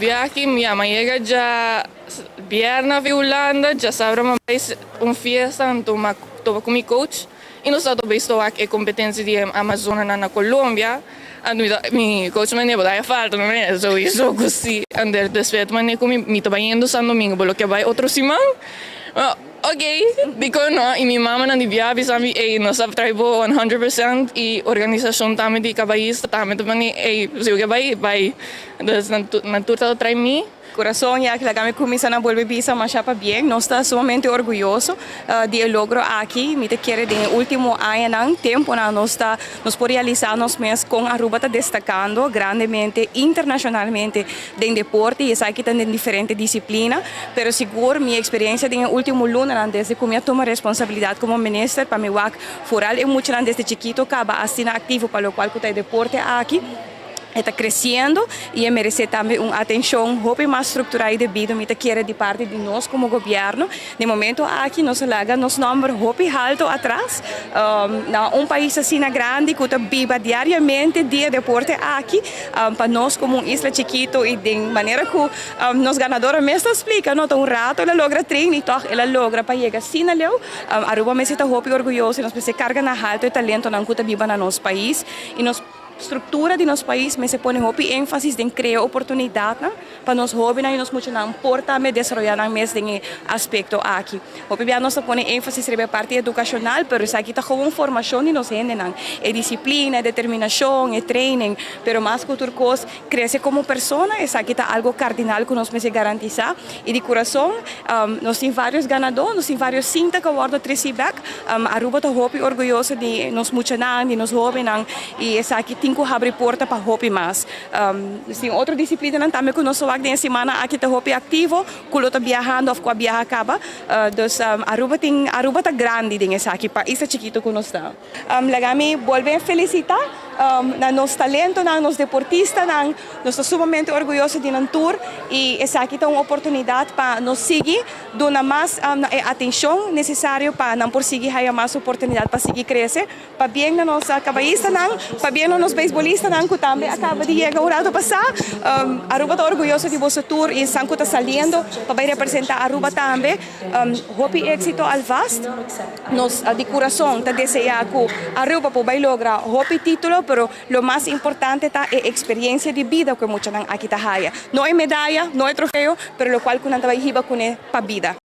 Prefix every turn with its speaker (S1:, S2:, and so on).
S1: Biahe mi a yega diabierna di Hulanda, diasabra m'a bay un fiesta, anto m'a topa cu mi coach y nos tabata bay wak e competencia di Amazona na Colombia. Anto mi coach mane bo ta falta, no e sowieso cu si. Anto despues mane cu mi ta bayendo San Domingo, bo lo kier bay otro siman? Ok, dico no, y mi mama nan di bia bisa mi, "Ey, nos a traha bo 100% y organisacion tambe di cabayista tambe ta mane, ey, si bo kier bay, bay." Dus nan tur ta traha mi.
S2: Corazon, ya cu mi cuminsa na bolbe bisa masha pabien. Nos ta sumamente orguyoso di e logro aki. Mi ta kere den ultimo aña, tempo nan nos ta nos por realisa nos mes con Aruba ta destacando grandemente internacionalmente den deporte y esaki ta den diferente disciplina, pero sigur mi experiencia den ultimo luna desde cu mi a tuma responsabilidad como minister pa mi wak vooral e mucho desde chikito caba asina activo pa locual cu ta deporte aki ta creciendo y merece tambe un atencion hopi mas structural y debido, mi kier, di parti di nos como gobierno. Na momento aki nos a laga nos nomber hopi halto atras na un pais asina grandi cu ta biba diariamente di deporte aki, pa nos como un isla chikito y di manera cu nos ganador mes a splica, no, un rato el a logra train y toch el a logra pa yega asina leu. Aruba mester ta hopi orguyoso y nos mester carga na halto e talento nan cu ta biba na nos pais y nos structura di nos pais mester pone hopi enfasis den crea oportunidad pa nos hobennan y nos muchanan por tambe desaroya nan mes den aspecto aki. Hopi bia nos pone enfasis riba parti educacional, pero esaki ta gewoon formacion di nos hendenan. E disciplina, e determinacion, e training, pero mas cu tur cos, crece como persona, esaki ta algo cardinal cu nos mester garantisa. Y di curason, nos tin varios ganado, nos tin varios cinta cu a wordo treci back. Aruba ta hopi orguyoso di nos muchanan, di nos hobennan, y esaki tin cu habri porta pa hopi mas. Tin otro disciplina tambe cu nos den siman aki ta hopi activo, cu ta biahando of cu a biaha caba. Dus Aruba tin Aruba ta grandi den esaki pa isla chikito cu nos ta. Laga mi bolbe felicita na nos talento, na nos deportista, na nos ta sumamente orguyoso di nan tur y esaki ta un oportunidad pa nos sigui duna mas atencion necesario pa nan por sigui haya mas oportunidad pa sigui crece. Pabien na nos cabayistanan, pabien na nos beisbolistanan cu tambe a caba di yega un rato pasa. Aruba ta orguyoso di boso tur y esnan cu ta saliendo pa representa Aruba tambe. Hopi exito alvast. Nos di curason ta desea cu Aruba por logra hopi titulo, pero lo mas importante ta e experiencia di bida cu muchanan aki ta haya. No e medaya, no e trofeo, pero locual cu nan ta hiba cune pa bida.